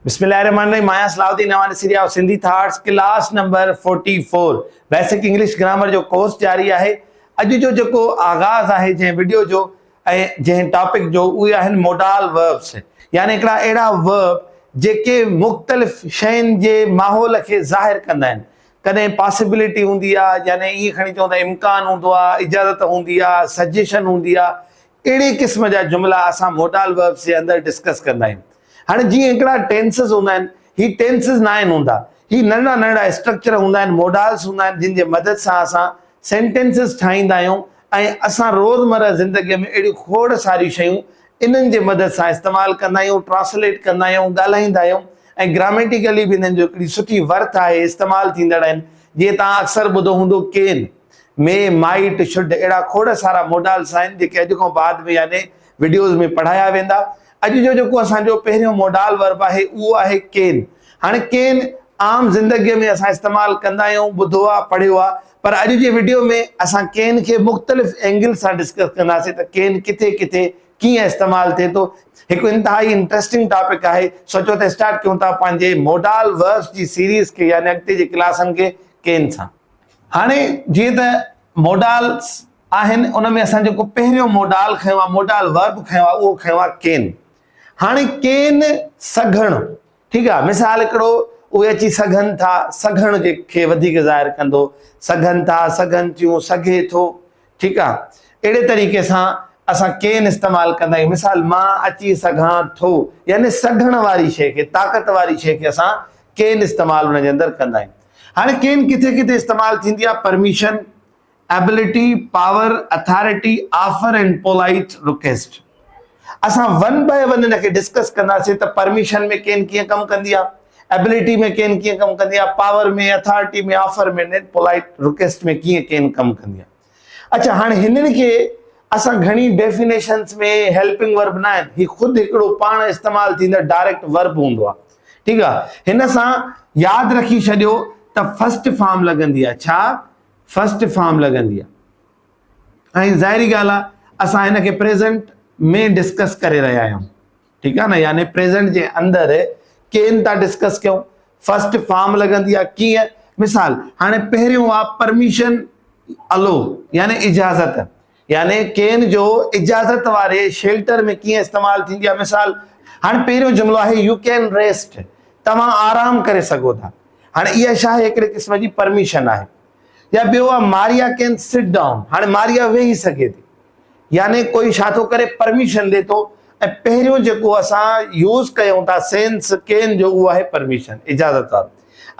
بسم الله الرحمن الرحيم آهيان صلاح الدين اوهان ڏسي رهيا آهيو Sindhi thoughts class number 44 basic English grammar جو ڪورس جاري آهي اڄ جو جيڪو آغاز آهي جنهن وڊيو جو ۽ جنهن ٽاپڪ جو اهي آهن موڊال وربس يعني هڪڙا اهڙا ورب جيڪي مختلف شين جي ماحول کي ظاهر ڪندا آهن ڪڏهن پاسيبلٽي هوندي آهي يعني ائين کڻي چون ته امڪان هوندو آهي اجازت هوندي آهي سجيشن هوندي آهي اهڙي قسم جا جملا اسان موڊال وربس جي اندر ڊسڪس ڪندا آهيون هاڻي جيئن هڪڙا ٽينسز هوندا آهن، هي ٽينسز ناهن هوندا، هي ننڍڙا ننڍڙا اسٽرڪچر هوندا آهن، موڊالز هوندا آهن، جن جي مدد سان اسان سينٽينسز ٺاهيندا آهيون ۽ اسان روزمره زندگيء ۾ اهڙيون کوڙ ساريون شيون انهن جي مدد سان استعمال ڪندا آهيون، ٽرانسليٽ ڪندا آهيون، ڳالهائيندا آهيون ۽ گراميٽيڪلي به انهن جو هڪڙي سٺي ورٿ آهي، استعمال ٿيندڙ آهن، جيئن توهان اڪثر ٻڌو هوندو ڪين، مي، مائيٽ، should اهڙا کوڙ سارا موڊالز آهن جيڪي اڄ کان بعد ۾ يعني وڊيوز ۾ پڙهايا ويندا. اڄ جو جيڪو اسان جو پهريون موڊال ورب آهي اهو آهي ڪين. هاڻي ڪين عام زندگيء ۾ اسان استعمال ڪندا آهيون، ٻڌو آهي، پڙهيو آهي پر اڄ جي وڊيو ۾ اسان ڪين کي مختلف اينگل سان ڊسڪس ڪنداسين ته ڪين ڪٿي ڪٿي ڪيئن استعمال ٿئي ٿو. هڪ انتهائي انٽريسٽنگ ٽاپڪ آهي. سو اچو ته اسٽارٽ ڪيون ٿا پنهنجي موڊال وربس جي سيريز کي يعني اڳتي جي ڪلاسن کي ڪين سان. هاڻي جيئن ته موڊالز آهن ان ۾ اسان جيڪو پهريون موڊال کنيو آهي موڊال ورب کنيو آهي اهو کنيو آهي ڪين هاڻي ڪين سگهڻ ٺيڪ آهي مثال هڪڙو اهي اچي سگهن ٿا سگهڻ جي کي وڌيڪ ظاهر ڪندو سگهن ٿا سگهن ٿيون سگهي ٿو ٺيڪ آهي اهڙي طريقي سان اسان ڪين استعمال ڪندا آهيون مثال مان اچي سگهان ٿو يعني سگهڻ واري شيء کي طاقت واري شيء کي اسان ڪين استعمال ان جي اندر ڪندا آهيون هاڻي ڪين ڪٿي ڪٿي استعمال ٿيندي آهي permission ability, power, authority, offer and polite request. اسان ون بائي ون ان کي ڊسڪس ڪنداسين ته پرميشن ۾ ڪين ڪيئن ڪم ڪندي آهي، ايبلٽي ۾ ڪين ڪيئن ڪم ڪندي آهي، power ۾، authority ۾، offer ۾ and polite request ۾ ڪيئن ڪين ڪم ڪندي آهي. اڇا هاڻي هنن کي اسان گهڻي ڊيفينيشنس ۾ هيلپنگ ورب نه آهن، هي خود هڪڙو پاڻ استعمال ٿيندڙ ڊائريڪٽ ورب هوندو آهي. ٺيڪ آهي هن سان ياد رکي ڇڏيو ته فرسٽ فارم لڳندي آهي ڇا؟ فرسٽ فارم لڳندي آهي ۽ ظاهري ڳالهه آهي اسان هن کي پريزنٽ ۾ ڊسڪس ڪري رهيا آهيون ٺيڪ آهي نه يعني پريزنٽ جي اندر ڪين ٿا ڊسڪس ڪيون فرسٽ فارم لڳندي آهي ڪيئن مثال هاڻي پهريون آهي پرميشن الو يعني اجازت يعني ڪين جو اجازت واري شيلٽر ۾ ڪيئن استعمال ٿيندي آهي مثال هاڻي پهريون جملو آهي you can rest توهان آرام ڪري سگهو ٿا هاڻي اها ڇا آهي هڪڙي قسم جي پرميشن آهي يا ٻيو آهي ماريا ڪين سٽ ڊائون هاڻي ماريا ويهي سگهي ٿي يعني ڪوئي ڇا ٿو ڪري پرميشن ڏي ٿو ۽ پهريون جيڪو اسان يوز ڪيون ٿا سينس ڪين جو اهو آهي پرميشن اجازت وارو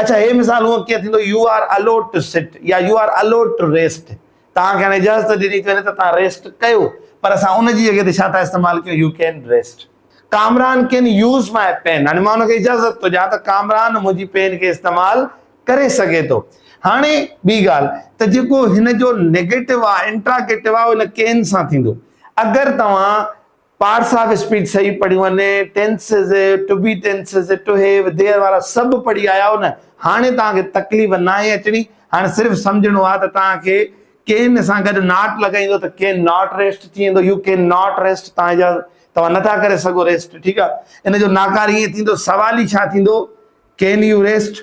اڇا هي مثال هونء ڪيئن ٿيندو you are allowed two sit يا you are allowed to rest توهان کي هاڻي اجازت ڏني ٿي وڃي ته توهان ريسٽ ڪيو پر اسان ان جي جڳهه تي ڇا ٿا استعمال ڪيون you can rest Kamran can use my pen هاڻي مان ان کي اجازت ٿو ڏيان ته ڪامران منهنجي پين کي استعمال ڪري سگهي ٿو هاڻي ٻي ڳالهه ته جيڪو هن جو نيگيٽو آهي انٽراگيٽو آهي ان ڪين سان ٿيندو اگر توهان پارٽس آف اسپيچ صحيح پڙهيون آهن tenses to be tenses to have there وارا سڀ پڙهي آيا آهيو نه هاڻي توهان کي تڪليف ناهي اچڻي هاڻي صرف سمجهڻو آهي ته توهان کي ڪين سان گڏ not لڳائيندو ته ڪين not rest ٿي ويندو يو ڪين not rest توهان جا توهان نٿا ڪري سگهو ريسٽ ٺيڪ آهي ان جو ناڪار ائين ٿيندو سوال ئي ڇا ٿيندو can you rest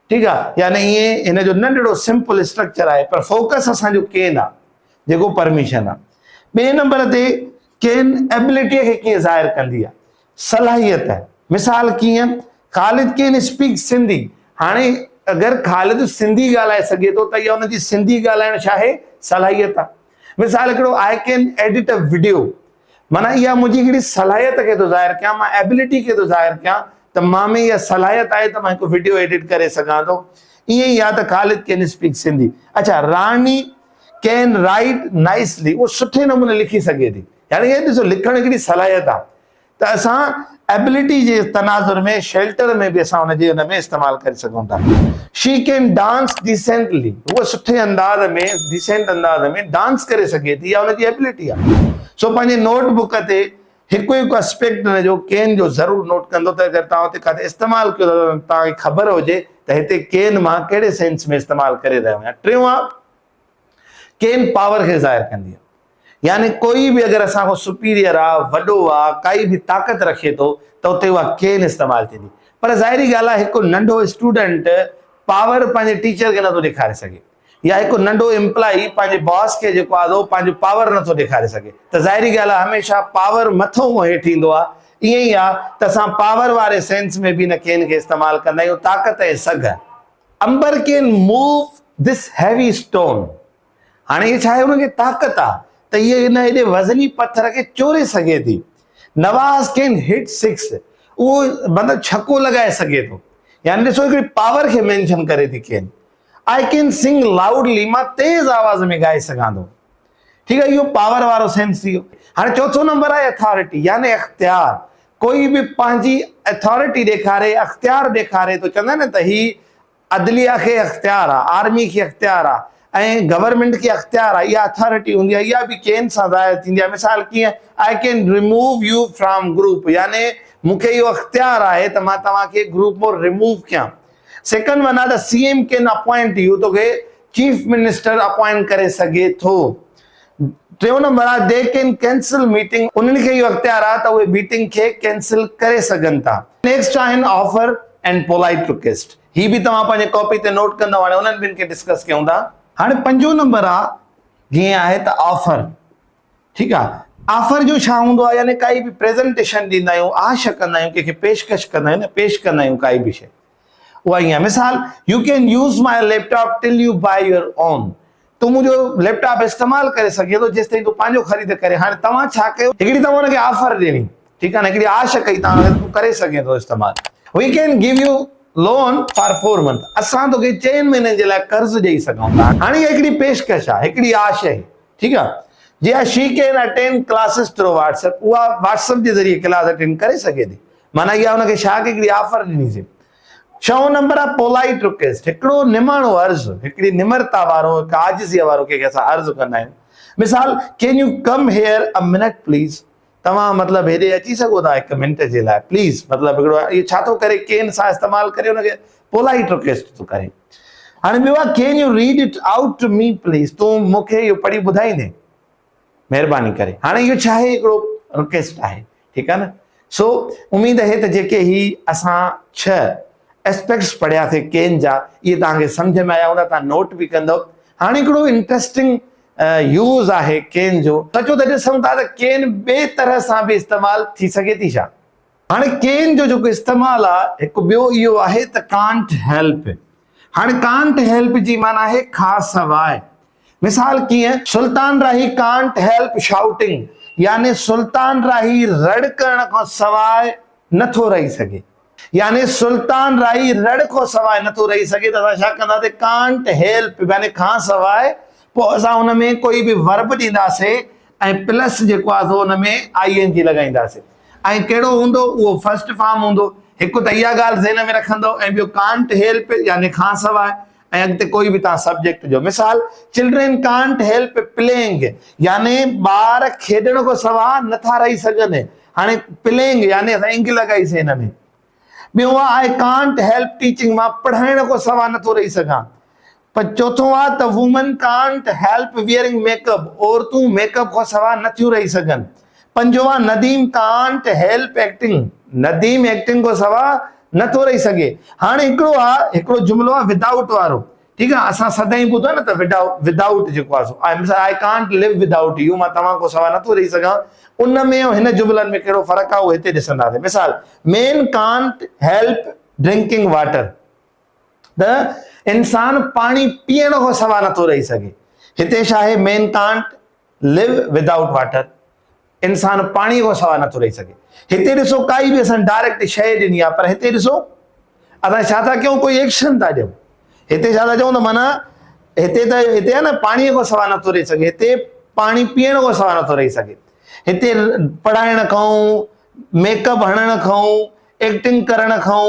ٺيڪ آهي يعني ائين هن جو ننڍڙو سمپل اسٽرڪچر آهي پر فوڪس اسان جو ڪين آهي جيڪو پرميشن آهي ٻئي نمبر تي ڪين ايبلٽي کي ڪيئن ظاهر ڪندي آهي صلاحيت مثال ڪيئن خالد ڪين اسپيڪ سنڌي هاڻي اگر خالد سنڌي ڳالهائي سگهي ٿو ته اها ان جي سنڌي ڳالهائڻ ڇا آهي صلاحيت آهي مثال هڪڙو I can edit a video معنيٰ اها منهنجي هڪڙي صلاحيت کي ٿو ظاهر ڪيان مان ايبلٽي کي ٿو ظاهر ڪيان ته مان ۾ اها صلاحيت آهي ته مان هڪ وڊيو ايڊٽ ڪري سگهان ٿو ائين ئي آهي ته خالد ڪين اسپيڪ سنڌي اڇا راڻي ڪين رائيٽ نائسلي اهو سٺي نموني لکي سگهي ٿي يعني اهي ڏسو لکڻ هڪڙي صلاحيت آهي ته اسان ايبلٽي جي تناظر ۾ شيلٽر ۾ به اسان ان جي ان ۾ استعمال ڪري سگهون ٿا. شي ڪين ڊانس ڊيسينٽلي هوء سٺي انداز ۾ ڊيسينٽ انداز ۾ ڊانس ڪري سگهي ٿي يا ان جي ايبلٽي آهي. سو پنهنجي نوٽ بڪ تي هڪ هڪ اسپيڪٽ ان جو ڪين جو ضرور نوٽ ڪندو ته اگر توهان اتي ڪاٿي استعمال ڪيو ٿا ته توهان کي خبر هجي ته هتي ڪين مان ڪهڙي سينس ۾ استعمال ڪري رهيو آهيان. ٽيون آهي ڪين پاور کي ظاهر ڪندي آهي. يعني ڪوئي به اگر اسان کان سپيريئر آ، وڏو آ، ڪائي به طاقت رکي ٿو ته اتي اها ڪين استعمال ٿيندي. پر ظاهري ڳالهه آهي هڪ ننڍو اسٽوڊنٽ پاور پنهنجي ٽيچر کي نٿو ڏيکاري سگهي يا هڪ ننڍو امپلائي پنهنجي باس کي جيڪو آهي سو پنهنجو پاور نٿو ڏيکاري سگهي ته ظاهري ڳالهه آهي هميشه پاور مٿو کان هيٺ ايندو آهي. ائين ئي آهي ته اسان پاور واري سينس ۾ به ان ڪين کي استعمال ڪندا آهيون طاقت ۽ سگهه. Amber can move this heavy stone هاڻي هي ڇا آهي ان کي طاقت آ ته هيء هن ايڏي وزني پٿر کي چوري سگهي ٿي. نواز ڪين هٽ سڪس اهو مطلب ڇڪو لڳائي سگهي ٿو. يعني ڏسو هڪڙي پاور کي مينشن ڪري ٿي ڪين. I can sing loudly مان تيز آواز ۾ ڳائي سگهان ٿو. ٺيڪ آهي اهو پاور وارو سينس ٿي ويو. هاڻي چوٿون نمبر آهي اٿارٽي يعني اختيار. ڪوئي به پنهنجي اٿارٽي ڏيکاري اختيار ڏيکاري ٿو چوندا آهن نه ته هي عدليه کي اختيار آ، آرمي کي اختيار آ ۽ گورنمينٽ کي اختيار آ، اها اٿارٽي هوندي آ، اها به ڪين سان ظاهر ٿيندي آ، مثال ڪيئن I can remove you from group يعني مون کي اهو اختيار آهي ته مان توهان کي گروپ مان ريموو ڪيان. سيڪنڊ ون آ ته C M can appoint you توکي چيف منسٽر اپوائنٽ ڪري سگهي ٿو. ٽيون نمبر آ the can cancel meeting انهن کي اهو اختيار آ ته اهي ميٽنگ کي ڪينسل ڪري سگهن ٿا. نيڪسٽ آهن آفر اينڊ پولائيٽ رڪويسٽ هي به توهان پنهنجي ڪاپي تي نوٽ ڪندؤ هاڻي انهن ٻن کي ڊسڪس ڪيون ٿا. هاڻي پنجون نمبر آ جيئن آهي ته آفر ٺيڪ آ آفر جو ڇا هوندو آ يعني ڪائي به پريزنٽيشن ڏيندا آهيون آش ڪندا آهيون ڪنهن کي پيشڪش ڪندا آهيون نه پيش ڪندا آهيون ڪائي به شيء اها ائين آهي مثال you can use my laptop till you buy your own تون منهنجو ليپ ٽاپ استعمال ڪري سگهين ٿو جيستائين تون پنهنجو خريد ڪري هاڻي توهان ڇا ڪيو هڪڙي توهان ان کي آفر ڏني ٺيڪ آهي نه هڪڙي آش ڪئي توهان تون ڪري سگهين ٿو استعمال we can give you loan for four month اسان توکي چئن مهينن جي لاء قرض ڏئي سگهون ٿا هاڻي اها هڪڙي پيشڪش آهي هڪڙي آش آهي ٺيڪ آهي جي ها she can attend classes through WhatsApp اها واٽس اپ جي ذريعي ڪلاس اٽينڊ ڪري سگهي ٿي معنيٰ اها ان کي ڇا هڪڙي آفر ڏني سي ڇهون نمبر آهي پولائيٽ رڪويسٽ، هڪڙو نماڻو عرض، هڪڙي نمرتا وارو، هڪ عاجزيء وارو ڪنهن کي اسان عرض ڪندا آهيون. مثال، can you come here a minute please, توهان مطلب هيڏي اچي سگهو ٿا هڪ منٽ جي لاء پليز، مطلب هڪڙو اهو ڇا ٿو ڪري ڪين سان استعمال ڪري ان کي پولائيٽ رڪويسٽ ٿو ڪري. هاڻي ٻيو آهي can you read it out to me please, تون مون کي اهو پڙهي ٻڌائيندين. مهرباني ڪري. هاڻي اهو ڇا آهي هڪڙو رڪويسٽ آهي ٺيڪ آهي نه سو اميد آهي ته جيڪي هي اسان ڇهه اسپيڪٽس پڙهياسي ڪين جا اهي توهان کي سمجھ ۾ آيا هوندا توهان نوٽ به ڪندو هاڻي هڪڙو انٽرسٽنگ يوز آهي ڪين جو سچو ته ڏسون ٿا ته ڪين ٻي طرح سان به استعمال ٿي سگهي ٿي ڇا هاڻي ڪين جو جيڪو استعمال آهي هڪ ٻيو اهو آهي ته ڪانٽ هيلپ هاڻي ڪانٽ هيلپ جي معنيٰ آهي کان سواء مثال ڪيئن، سلطان راهي ڪانٽ هيلپ شائوٽنگ يعني سلطان راهي رڙ ڪرڻ کان سواء نه ٿو رهي سگهي. يعني سلطان راهي رڙ کان سواء نه ٿو رهي سگهي ته اسان ڇا ڪنداسين ڪانٽ هيلپ يعني کان سواء پوء اسان ان ۾ ڪوئي به ورب ڏينداسين ۽ پلس جيڪو آهي سو ان ۾ آئي اين جي لڳائينداسين ۽ ڪهڙو هوندو اهو فرسٽ فارم هوندو. هڪ ته اها ڳالهه ذهن ۾ رکندؤ ۽ ٻيو ڪانٽ هيلپ يعني کان سواء ۽ اڳتي ڪوئي به توهان سبجيڪٽ جو مثال چلڊرين ڪانٽ هيلپ پليئنگ يعني ٻار کيڏڻ کان سوا نٿا رهي سگهن هاڻي پليئنگ يعني اسان انگ لڳائيسين هن ۾ ٻيو آ I can't help teaching مان پڙهائڻ کان سوا نٿو رهي سگهان پر چوٿون آ ته women can't help wearing make up عورتون ميڪ اپ کان سوا نٿيون رهي سگهن پنجون آ Nadeem can't help acting Nadeem acting کان سوا نه ٿو رهي سگهي. هاڻي هڪڙو آ هڪڙو جملو آ ودائوٽ وارو ٺيڪ آ اسان سدائين ٻڌو آ نه ته ودائوٽ جيڪو آ سو آء مثال I can't live without you مان توهان کان سوا نه ٿو رهي سگهان ان ۾ ۽ هن جملن ۾ ڪهڙو فرق آ اهو هتي ڏسنداسين مثال مين ڪانٽ هيلپ ڊرنڪنگ واٽر ته انسان پاڻي پيئڻ کان سوا نه ٿو رهي سگهي هتي ڇا آهي مين ڪانٽ ليو ودائوٽ واٽر انسان پاڻي کان سواء نٿو رهي سگهي. هتي ڏسو ڪائي به اسان ڊائريڪٽ شيء ڏني آهي پر هتي ڏسو اسان ڇا ٿا ڪيون ڪوئي ايڪشن ٿا ڏيون. هتي ڇا ٿا چئون ته معنيٰ هتي ته هتي آهي نه پاڻي کان سواء نٿو رهي سگهي هتي پاڻي پيئڻ کان سواء نٿو رهي سگهي. هتي پڙهائڻ کان ميڪ اپ هڻڻ کان ايڪٽنگ ڪرڻ کان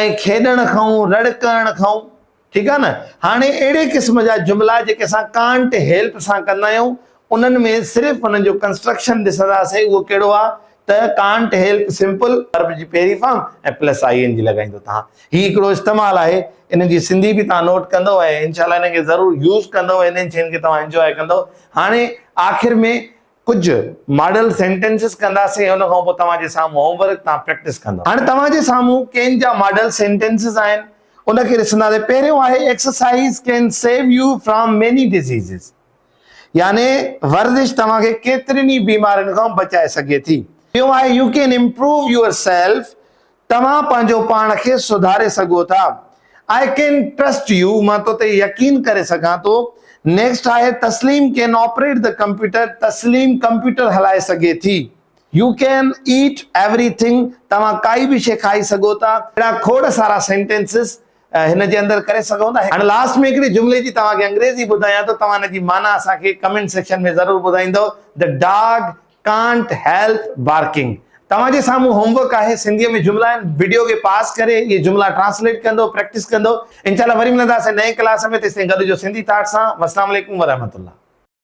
۽ کيڏڻ کان رڙ ڪرڻ کان ٺيڪ آ نه هاڻي اهڙي قسم جا جملا جيڪي اسان ڪانٽ هيلپ سان ڪندا آهيون انهن ۾ صرف انهن جو ڪنسٽرڪشن ڏسنداسين اهو ڪهڙو آ ته ڪانٽ هيلپ سمپل ورب جي پهرين form ۽ plus I N G لڳائيندو توهان هي هڪڙو استعمال آهي انهن جي سنڌي به توهان نوٽ ڪندو ۽ انشاء الله انهن کي ضرور يوز ڪندو ۽ انهن شين کي توهان انجواء ڪندو هاڻي آخر ۾ ڪجهه ماڊل سينٽينسز ڪنداسين ان کان پوء توهان جي سامهون هوم ورڪ توهان پريڪٽس ڪندو. هاڻي توهان جي سامهون ڪين جا ماڊل سينٽينسز آهن ان کي ڏسنداسين پهريون آهي exercise can save you from many diseases يعني ورزش توهان کي ڪيترين ئي بيمارين کان بچائي سگهي ٿي. ٻيو آهي you can improve your self توهان پنهنجو پاڻ کي سڌاري سگهو ٿا. I can trust you مان تو تي يقين ڪري سگهان ٿو. نيڪسٽ آهي Tasleem can operate the computer Tasleem computer هلائي سگهي ٿي. You can eat every thing توهان ڪائي به شيء کائي سگهو ٿا. اهڙا کوڙ سارا سينٽينسز هن جي اندر ڪري سگهون ٿا. هاڻي لاسٽ ۾ هڪڙي جملي جي توهان کي انگريزي ٻڌايان ٿو توهان ان جي معنيٰ اسان کي ڪمينٽ سيڪشن ۾ ضرور ٻڌائيندؤ The dog can't help barking توهان جي سامهون هوم ورڪ آهي سنڌي ۾ جملا آهن وڊيو کي پاس ڪري اهي جملا ٽرانسليٽ ڪندو پريڪٽس ڪندو انشاء الله وري ملنداسين نئين ڪلاس ۾ تيستائين گڏ جو سنڌي ٿاٽ سان والسلام عليڪم ورحمة الله.